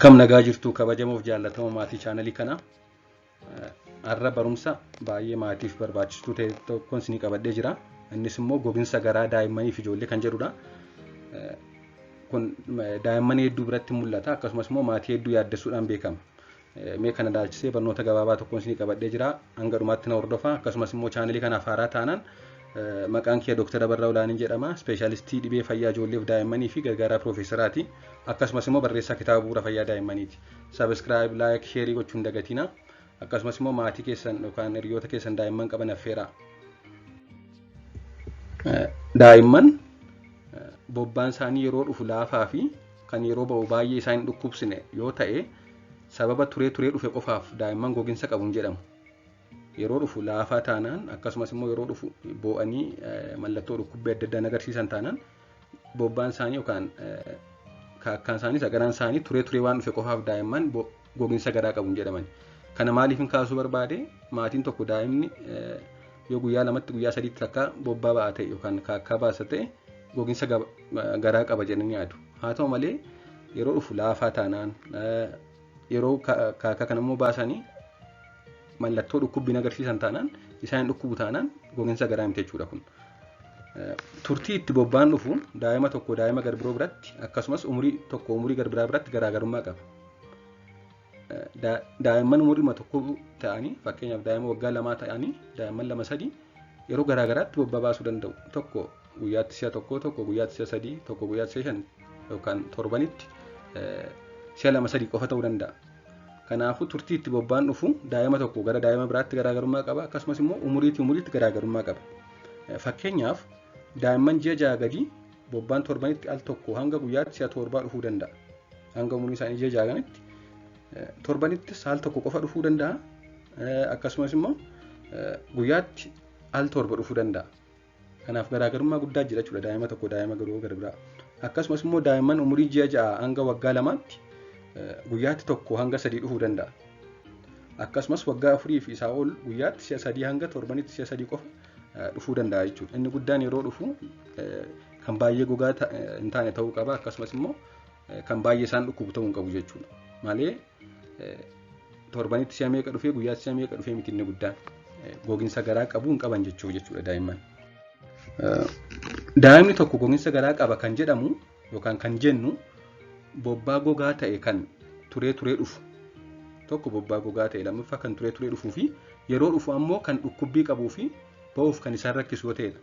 Akkam nagaa jirtu kabajamoof jaallatamoo maatii chaanalii kanaa. Har'a barumsa baay'ee maatiif barbaachistuu ta'e tokkoon isinii qabadhee jira. Innis immoo goginsa garaa daa'immanii fi ijoollee kan jedhudha. Kun daa'imman hedduu biratti mul'ata, akkasumas immoo maatii hedduu yaaddessuudhaan beekama. Mee kana ilaalchisee barnoota gabaabaa tokkoon isinii qabadhee jira. Hanga dhumaatti na hordofaa. Akkasumas immoo chaanalii kanaaf haaraa taanaan, maqaan kiyya Dr. Abarraa Olaaniin jedhama. Ispeeshaalistii dhibee fayyaa ijoolleef daa'immanii fi gargaaraa piroofeesaraati. Akkasumas immoo barreessaa kitaaba Bu'uura Fayyaa Daa'immaniiti. Subscribe, like, share gochuu hin dagatinaa. Akkasumas immoo maatii keessan yookaan hiriyoota keessan daa'imman qaban affeeraa. Daa'imman bobbaan isaanii yeroo dhufu laafaa fi kan yeroo ba'u baay'ee isaan hin dhukkubsine yoo ta'e, sababa turee turee dhufe qofaaf daa'imman goginsa qabu hin jedhamu. Yeroo dhufu laafaa taanaan, akkasumas immoo yeroo dhufu boo'anii mallattoo dhukkubbii adda addaan agarsiisan taanaan, bobbaan isaanii yookaan kaakkaan isaanii, sagaraan isaanii turee turee waan dhufe qofaaf daa'imman goginsa garaa qabu hin jedhaman. Kana maaliif hin kaasuu barbaade? Maatiin tokko daa'imni yoo guyyaa 2tti, guyyaa 3tti takka bobbaa ba'a ta'e yookaan kaakkaa baasa ta'e, goginsa garaa qaba jedhanii yaadu. Haa ta'u malee, yeroo dhufu laafaa taanaan, yeroo kaakkaa kana immoo baasanii mallattoo dhukkubbiin agarsiisan taanaan, isaan hin dhukkubu taanaan, goginsa garaa miti jechuudha kun. Turtii itti bobbaan dhufu daa'ima tokko daa'ima gar biroo biratti, akkasumas umurii tokko umurii gar biraa biratti garaagarummaa qaba. Daa'imman umurii tokko ta'anii, fakkeenyaaf daa'ima waggaa 2 ta'anii, daa'imman 2, 3 yeroo garaagaraatti bobbaa baasuu danda'u. Tokko guyyaatti si'a tokko, tokko guyyaatti si'a 3, tokko guyyaatti si'a 5 yookaan torbanitti si'a 2, 3 qofa ta'uu danda'a. Kanaafuu turtii itti bobbaan dhufu daa'ima tokko gara daa'ima biraatti garaagarummaa qaba, akkasumas immoo umuriitii umuriitti garaagarummaa qaba. Fakkeenyaaf, daa'imman ji'a 6 gadii bobbaan torbanitti al tokko hanga guyyaatti si'a 7 dhufuu danda'a. Hanga umuriin isaanii ji'a 6 kanatti torbanittis al tokko qofa dhufuu danda'a. Akkasumas immoo guyyaatti al 7 dhufuu danda'a. Kanaaf garaagarummaa guddaa jira jechuudha daa'ima tokko daa'ima garuu gara biraa. Akkasumas immoo daa'imman umurii ji'a 6 hanga waggaa 2tti guyyaatti tokko hanga 3 dhufuu danda'a. Akkasumas waggaa 4 fi isaa ol guyyaatti si'a 3 hanga torbanitti si'a 3 qofa dhufuu danda'a jechuudha. Inni guddaan yeroo dhufu kan baay'ee gogaa hin taane ta'uu qaba, akkasumas immoo kan baay'ee isaan dhukkubu ta'uu hin qabu jechuudha. Malee torbanitti si'a meeqa dhufee, guyyaatti si'a meeqa dhufee miti inni guddaan. Goginsa garaa qabu hin qaban jechuudha daa'imman. Daa'imni tokko goginsa garaa qaba kan jedhamu yookaan kan jennu bobbaa gogaa ta'e kan turee turee dhufu. Tokko bobbaa gogaa ta'e, lammaffaa kan turee turee dhufuu fi yeroo dhufu ammoo kan dhukkubbii qabuu fi ba'uuf kan isaan rakkisu yoo ta'edha.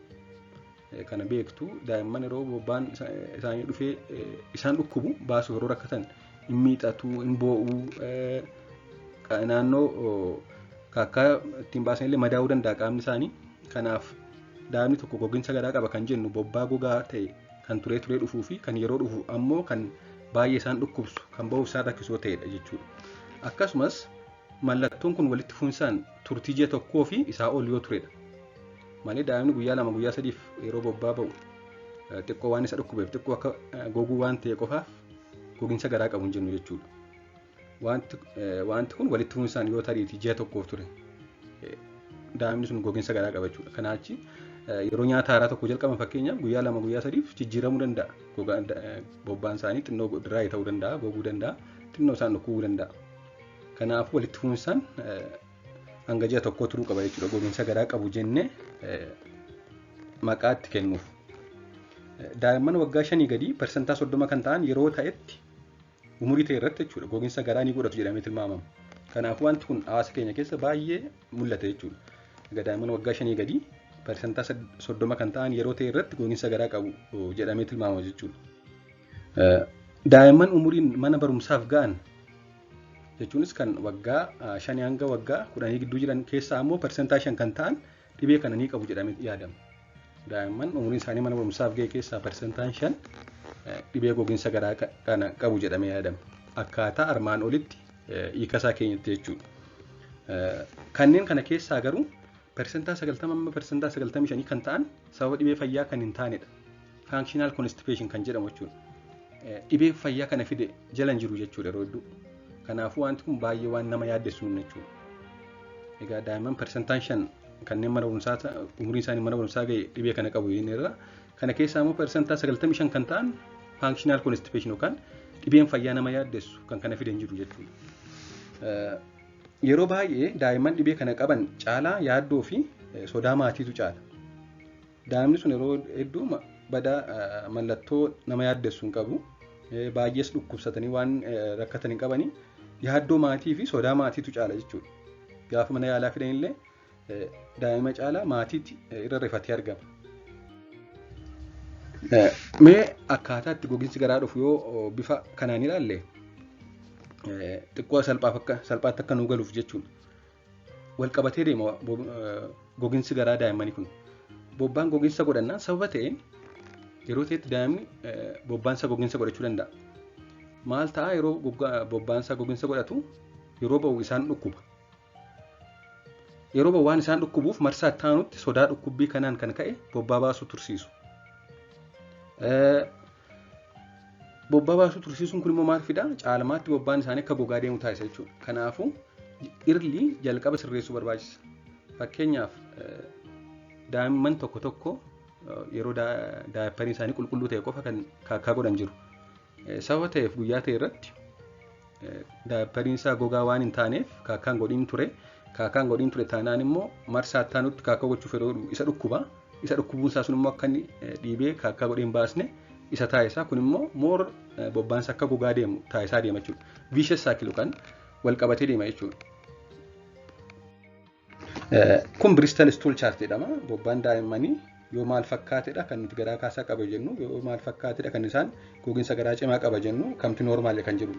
Kana beektu, daa'imman yeroo bobbaan isaanii dhufee isaan dhukkubu, baasuuf yeroo rakkatan, hin miixatu, hin boo'u, naannoo kaakkaa ittiin baasan illee madaa'uu danda'a qaamni isaanii. Kanaaf daa'imni tokko goginsa garaa qaba kan jennu bobbaa gogaa ta'e kan turee turee dhufuu fi kan yeroo dhufu ammoo kan baay'ee isaan dhukkubsu, kan ba'uuf isaan rakkisu yoo ta'edha jechuudha. Akkasumas mallattoon kun walitti fufinsaan turtii ji'a tokkoo fi isaa ol yoo turedha. Malee daa'imni guyyaa 2, guyyaa 3f yeroo bobbaa ba'u xiqqoo waan isa dhukkubeef, xiqqoo akka goguu waan ta'e qofaaf goginsa garaa qabu hin jennu jechuudha. Wanti kun walitti fufinsaan yoo tariitii ji'a tokkoof ture, daa'imni sun goginsa garaa qaba jechuudha. Kanaa achi yeroo nyaata haaraa tokko jalqaban, fakkeenyaaf guyyaa 2, guyyaa 3f jijjiiramuu danda'a. Bobbaan isaanii xinnoo dry ta'uu danda'a, goguu danda'a, xinnoo isaan dhukkubuu danda'a. Kanaafuu walitti fufinsaan hanga ji'a tokkoo turuu qaba jechuudha goginsa garaa qabu jennee maqaa itti kennuuf. Daa'imman waggaa 5 gadii 30% kan ta'an yeroo ta'etti, umurii ta'e irratti jechuudha, goginsa garaa ni godhatu jedhamee tilmaamama. Kanaafuu wanti kun hawaasa keenya keessa baay'ee mul'ata jechuudha. Egaa daa'imman waggaa 5 gadii 30% kan ta'an yeroo ta'e irratti goginsa garaa qabu jedhamee tilmaamama jechuudha. Daa'imman umuriin mana barumsaaf ga'an, jechuunis kan waggaa 5 hanga waggaa 10 gidduu jiran keessaa ammoo 5% kan ta'an dhibee kana ni qabu jedhamee yaadama. Daa'imman umuriin isaanii mana barumsaaf ga'e keessaa 5% dhibee goginsa garaa kana qabu jedhamee yaadama. Akkaataa armaan olitti hiika isaa keenyatti jechuudha. Kanneen kana keessaa garuu 90% amma 95% kan ta'an sababa dhibee fayyaa kan hin taanedha. Functional constipation kan jedhamu jechuudha. Dhibee fayyaa kana fide jala hin jiru jechuudha yeroo hedduu. Kanaafuu wanti kun baay'ee waan nama yaaddessu jechuudha. Egaa daa'imman 5% kanneen mana barumsaa, umuriin isaanii mana barumsaa ga'e dhibee kana qabu inni irra. Kana keessaa immoo 95% kan ta'an functional constipation yookaan Dhibeen fayyaa nama yaaddessu kan kana fidan jiru jechuudha. Yeroo baay'ee daa'imman dhibee kana qaban caalaa yaaddoo fi sodaa maatiitu caala. Daa'imni sun yeroo hedduu badaa mallattoo nama yaaddessu hin qabu. Baay'ees dhukkubsatanii waan rakkatan hin qabanii, yaaddoo maatii fi sodaa maatiitu caala jechuudha. Gaafa mana yaalaa fidan illee daa'ima caalaa maatiitti irra rifatee argama. Mee akkaataa itti gogiinsi garaa dhufu yoo bifa kanaan ilaalle, xiqqoo salphaatti akka nuu galuuf jechuudha. Wal qabatee deema gogiinsi garaa daa'immanii kun. Bobbaan gogiinsa godhannaan sababa ta'een yeroo ta'etti daa'imni bobbaansa gogiinsa godhachuu danda'a. Maal ta'a? Yeroo bobbaansa gogiinsa godhatu, yeroo ba'u isaan dhukkuba. Yeroo ba'u waan isaan dhukkubuuf, marsaa itti aanutti sodaa dhukkubbii kanaan kan ka'e bobbaa baasuu tursiisu. Bobbaa baasuu tursiisuun kun immoo maal fidaa? Caalmaatti bobbaan isaanii akka gogaa deemu taasisa jechuudha. Kanaafuu early jalqaba sirreessuu barbaachisa. Fakkeenyaaf, daa'imman tokko tokko yeroo diaperiin isaanii qulqulluu ta'e qofa kan kaakkaa godhan jiru. Sababa ta'eef guyyaa ta'e irratti diaperiin isaa gogaa waan hin taaneef kaakkaan godhiin ture. Kaakkaan godhiin ture taanaan immoo marsaa itti aanutti kaakkaa gochuuf yeroo isa dhukkuba. Isa dhukkubuun isaa sun immoo akka inni dhiibee kaakkaa godhee hin baasne isa taasisa. Kun immoo more bobbaansa akka gogaa deemu taasisaa deema jechuudha. Vicious cycle kan wal qabatee deema jechuudha. Kun Bristol stool chart jedhama. Bobbaan daa'immanii yoo maal fakkaatedha kan nuti garaa kaasaa qaba jennu, yoo maal fakkaatedha kan isaan gogiinsa garaa cimaa qaba jennu, kamti normal kan jedhu.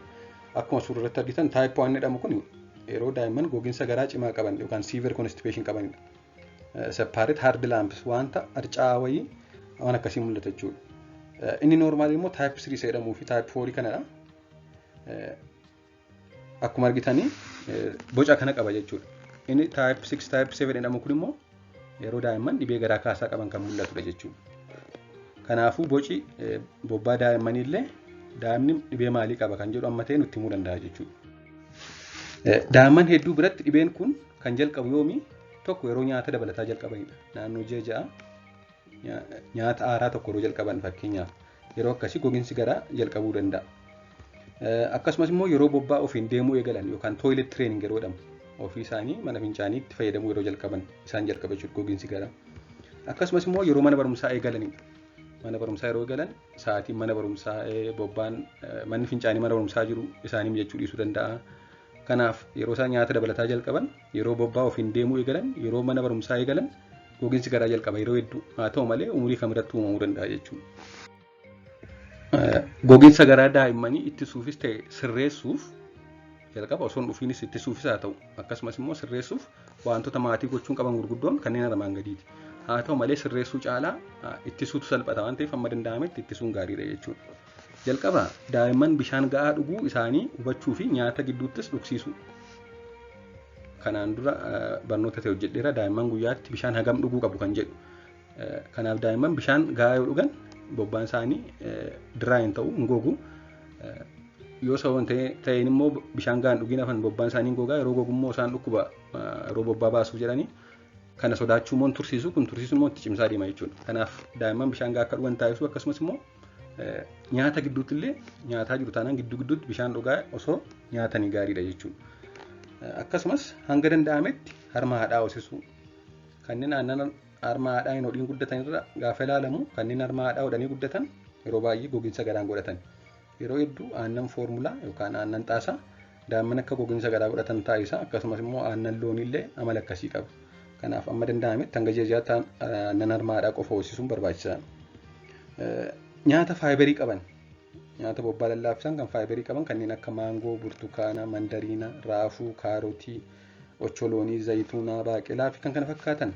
Akkuma suura irratti argitan, type 1 jedhamu kun yeroo daa'imman gogiinsa garaa cimaa qaban yookaan severe constipation qabanidha. Separate hard lumps, wanta harca'aa wayii waan akkasii mul'ata jechuudha. Inni normal immoo type 3 jedhamuu fi type 4 kanadha. Akkuma argitanii boca kana qaba jechuudha. Inni type 6, type 7 jedhamu kun immoo yeroo daa'imman dhibee garaa kaasaa qaban kan mul'atudha jechuudha. Kanaafuu boci bobbaa daa'immanii illee daa'imni dhibee maalii qaba kan jedhu amma ta'e nutti himuu danda'a jechuudha. Daa'imman hedduu biratti dhibeen kun kan jalqabu yoomi? Tokko, yeroo nyaata dabalataa jalqabanidha. Naannoo ji'a 6 nyaata aaraa tokko yeroo jalqaban, fakkeenyaaf, yeroo akkasii gogiinsi garaa jalqabuu danda'a. Akkasumas immoo yeroo bobbaa ofiin deemuu eegalan yookaan toilet training yeroo jedhamu, ofii isaanii mana fincaaniitti fayyadamuu yeroo jalqaban isaan jalqaba jechuudha gogiinsi garaa. Akkasumas immoo yeroo mana barumsaa eegalanidha. Mana barumsaa yeroo eegalan sa'aatiin mana barumsaa, bobbaan, manni fincaanii mana barumsaa jiru isaanii mijachuu dhiisuu danda'a. Kanaaf yeroo isaan nyaata dabalataa jalqaban, yeroo bobbaa ofiin deemuu eegalan, yeroo mana barumsaa eegalan gogiinsi garaa jalqaba yeroo hedduu. Haa ta'u malee umurii kamirratti uumamuu danda'a jechuudha. Gogiinsa garaa daa'immanii ittisuufis ta'e sirreessuuf, jalqaba osoo hin dhufiinis ittisuufis haa ta'u akkasumas immoo sirreessuuf, wantoota maatii gochuun qaban gurguddoon kanneen armaan gadiiti. Haa ta'u malee sirreessuu caalaa ittisuutu salphata waan ta'eef hamma danda'ametti ittisuun gaariidha jechuudha. Jalqaba daa'imman bishaan ga'aa dhuguu isaanii hubachuu fi nyaata gidduuttis dhugsiisuu. Kanaan dura barnoota ta'e hojjedheera, daa'imman guyyaatti bishaan hagam dhuguu qabu kan jedhu. Kanaaf daa'imman bishaan ga'aa yoo dhugan bobbaan isaanii dry hin ta'u, hin gogu. Yoo sababa ta'een immoo bishaan ga'aan dhugiin hafan, bobbaan isaanii hin gogaa. Yeroo gogu immoo isaan dhukkuba yeroo bobbaa baasuuf jedhanii kana sodaachuu immoo tursiisu, kun tursiisu immoo itti cimsaa deema jechuudha. Kanaaf daa'imman bishaan ga'aa akka dhugan taasisuu, akkasumas immoo nyaata gidduutti illee, nyaataa jiru taanaan gidduu gidduutti bishaan dhugaa osoo nyaatanii gaariidha jechuudha. Akkasumas hanga danda'ametti harma haadhaa hoosisuu. Kanneen aannan harma haadhaa hin hodhiin guddatan irra gaafa ilaalamu, kanneen harma haadhaa hodhanii guddatan yeroo baay'ee gogiinsa garaan godhatan. Yeroo hedduu aannan formula yookaan aannan xaasaa daa'imman akka gogiinsa garaa godhatan taasisa. Akkasumas immoo aannan looniillee amala akkasii qaba. Kanaaf amma danda'ametti hanga ji'a 6tti aannan harma haadhaa qofa hoosisuun barbaachisaadha. Nyaata fiberii qaban, nyaata bobbaa lallaaffisan kan fiberii qaban, kanneen akka maangoo, burtukaana, mandariina, raafuu, kaarotii, ocholoonii, zayituunaa, baaqelaa fi kan kana fakkaatan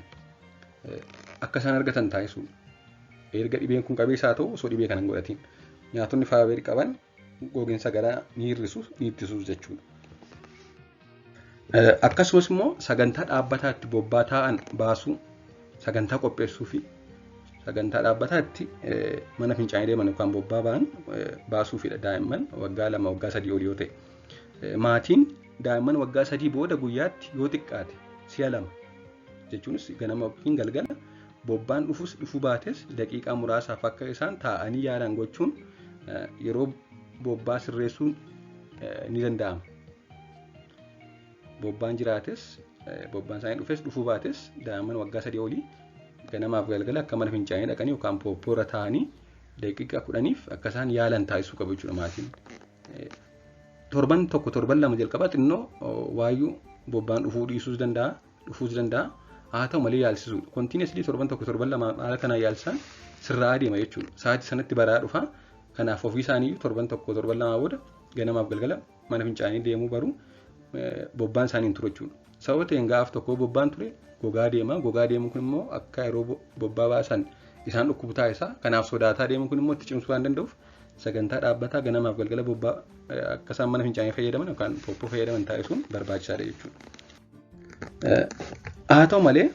akka isaan argatan taasisuudha. Erga dhibeen kun qabeessaa ta'u, osoo dhibee kana hin godhatiin. Nyaatonni fiberii qaban gogiinsa garaa ni hir'isu, ni ittisuus jechuudha. Akkasumas immoo sagantaa dhaabbataatti bobbaa taa'an baasuu, sagantaa qopheessuu fi sagantaa dhaabbataatti mana fincaanii deeman yookaan bobbaa ba'an baasuufidha, daa'imman waggaa 2, waggaa 3 olii yoo ta'e. Maatiin daa'imman waggaa 3 booda guyyaatti yoo xiqqaate si'a lama, jechuunis ganama yookiin galgala, bobbaan dhufus dhufuu baates daqiiqaa muraasaaf akka isaan taa'anii yaalan gochuun yeroo bobbaa sirreessuun ni danda'ama. Bobbaan jiraates, bobbaan isaanii dhufes dhufuu baates, daa'imman waggaa 3 olii ganamaaf galgala akka mana fincaanii dhaqanii yookaan pooppoorra taa'anii daqiiqaa 10f akka isaan yaalan taasisuu qabu jechuudha maatiin. Torban tokko, torban 2 jalqabaa xinnoo waayyuu bobbaan dhufuu dhiisuus danda'a, dhufuus danda'a. Haa ta'u malee yaalsisuudha. Continuously torban tokko, torban 2 haala kanaan yaalsisaan sirraa adeema jechuudha. Sa'aatii sanatti baraa dhufa. Kanaaf ofii isaanii torban tokko, torban 2 booda ganamaaf galgala mana fincaanii deemuu baruu, bobbaan isaanii hin turu jechuudha. Sababa ta'een gaaf tokko bobbaan ture gogaa deema. Gogaa deemuun kun immoo akka yeroo bobbaa baasan isaan dhukkubu taasisa. Kanaaf sodaataa deemuun kun immoo itti cimsuu waan danda'uuf, sagantaa dhaabbataa ganamaaf galgala bobbaa akka isaan mana fincaanii fayyadaman yookaan poppoo fayyadaman taasisuun barbaachisaadha jechuudha. Haa ta'u malee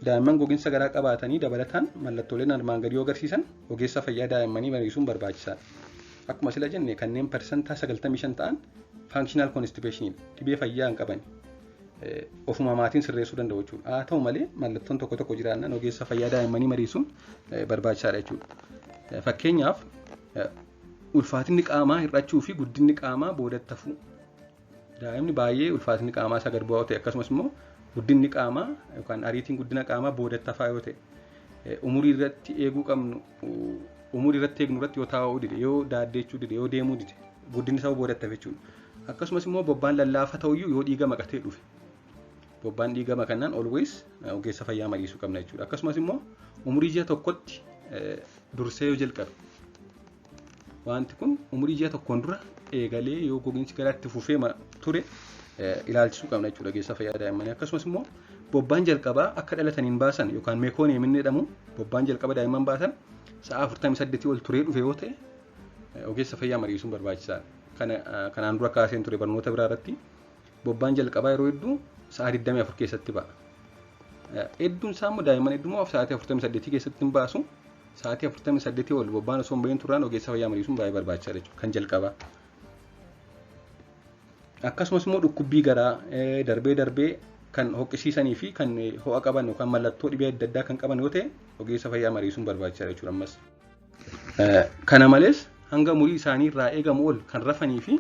daa'imman gogiinsa garaa qabaatanii dabalataan mallattooleen armaan gadii yoo agarsiisan ogeessa fayyaa daa'immanii mariisuun barbaachisaadha. Akkuma sila jenne, kanneen 95% ta'an functional constipation, dhibee fayyaa hin qaban, ofuma maatiin sirreessuu danda'u jechuudha. Haa ta'u malee mallattoon tokko tokko jiraannaan ogeessa fayyaa daa'immanii mariisuun barbaachisaadha jechuudha. Fakkeenyaaf, ulfaatinni qaamaa hir'achuu fi guddinni qaamaa boodatti hafuu. Daa'imni baay'ee ulfaatinni qaamaa isaa gad bu'aa ta'e, akkasumas immoo guddinni qaamaa yookaan ariitiin guddina qaamaa boodatti hafaa yoo ta'e, umurii irratti eeguu qabnu, umurii irratti eegnu irratti yoo taa'uu dide, yoo daaddeechuu dide, yoo deemuu dide, guddinni isaa boodatti hafe jechuudha. Akkasumas immoo bobbaan lallaafa ta'uyyuu yoo dhiiga maqatee dhufe, bobbaan dhiiga makannaan always ogeessa fayyaa mariisuu qabna jechuudha. Akkasumas immoo umurii ji'a tokkotti dursee yoo jalqabe, wanti kun umurii ji'a tokkoon dura eegalee yoo gogiinsi garaatti fufee ture, ilaalchisuu qabna jechuudha ogeessa fayyaa daa'immanii. Akkasumas immoo bobbaan jalqabaa akka dhalataniin baasan yookaan meconium inni jedhamu, bobbaan jalqaba daa'imman baasan sa'a 48 ol turee dhufe yoo ta'e, ogeessa fayyaa mariisuun barbaachisaadha. Kana kanaan dura kaaseen ture barnoota biraa irratti, bobbaan jalqabaa yeroo hedduu sa'a 24 keessatti ba'a. Hedduun isaa immoo daa'imman hedduu immoo sa'aatii 48 keessatti hin baasu. Sa'aatii 48 ol bobbaan osoo hin bahin turraan ogeessa fayyaa mariisuun baay'ee barbaachisaadha jechuudha kan jalqabaa. Akkasumas immoo dhukkubbii garaa darbee darbee kan hoqqisiisanii fi kan ho'a qaban yookaan mallattoo dhibee adda addaa kan qaban yoo ta'e, ogeessa fayyaa mariisuun barbaachisaadha jechuudha ammas. Kana malees hanga umurii isaanii irraa eegamu ol kan rafanii fi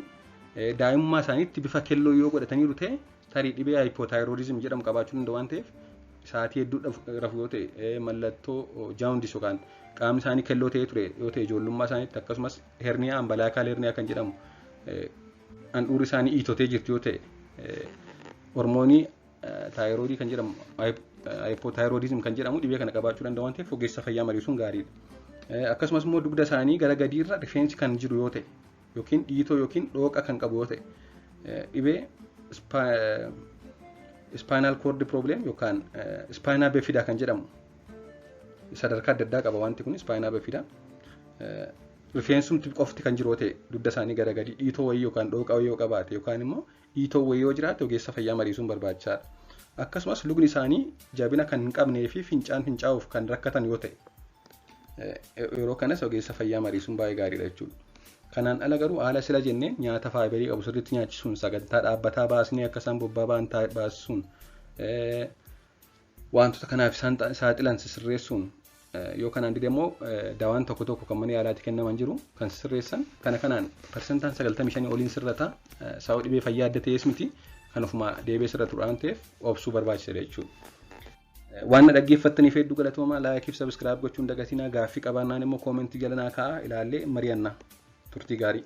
daa'imummaa isaaniitti bifa kelloo yoo godhataniiru ta'e, tarii dhibee hypothyroidism jedhamu qabaachuu danda'u waan ta'eef, sa'aatii hedduu rafu yoo ta'e, mallattoo jaundice yookaan qaamni isaanii kelloo ta'ee ture yoo ta'e ijoollummaa isaaniitti, akkasumas hernia, umbilical hernia kan jedhamu, handhuurri isaanii iitotee jirti yoo ta'e, hormoonii thyroidii kan jedhamu, hypothyroidism kan jedhamu, dhibee kana qabaachuu danda'u waan ta'eef, ogeessa fayyaa mariisuun gaariidha. Akkasumas immoo dugda isaanii gara gadiirra rifeensi kan jiru yoo ta'e yookiin dhiitoo yookiin dhooqa kan qabu yoo ta'e, dhibee spinal cord problem yookaan spina bifida kan jedhamu, sadarkaa adda addaa qaba wanti kun, spina bifida. Rifeensumti qofti kan jiru yoo ta'e, dugda isaanii gara gadii dhiitoo wayii yookaan dhooqa wayii yoo qabaate yookaan immoo dhiitoo wayii yoo jiraate, ogeessa fayyaa mariisuun barbaachisaadha. Akkasumas lugni isaanii jabina kan hin qabnee fi fincaan fincaa'uuf kan rakkatan yoo ta'e, yeroo kanas ogeessa fayyaa mariisuun baay'ee gaariidha jechuudha. Kanaan ala garuu haala sila jennee nyaata fiberii qabu sirriitti nyaachisuun, sagantaa dhaabbataa baasnee akka isaan bobbaa ba'an baasisuun, wantoota kanaaf isaan saaxilan sirreessuun, yoo kanaan dide immoo dawaan tokko tokko kan mana yaalaatti kennaman jiru kan sirreessan, kana kanaan 95% oliin sirrata. Sababa dhibee fayyaa adda ta'es miti, kan ofuma deebi'ee sirratu waan ta'eef obsuu barbaachisaadha jechuudha. Waan na dhaggeeffattaniif hedduu galatoomaa. Like fi subscribe gochuun dagatinaa. Gaaffii qabaannaan immoo commentii jala naa kaa'aa, ilaallee mari'anna. Turtii gaarii.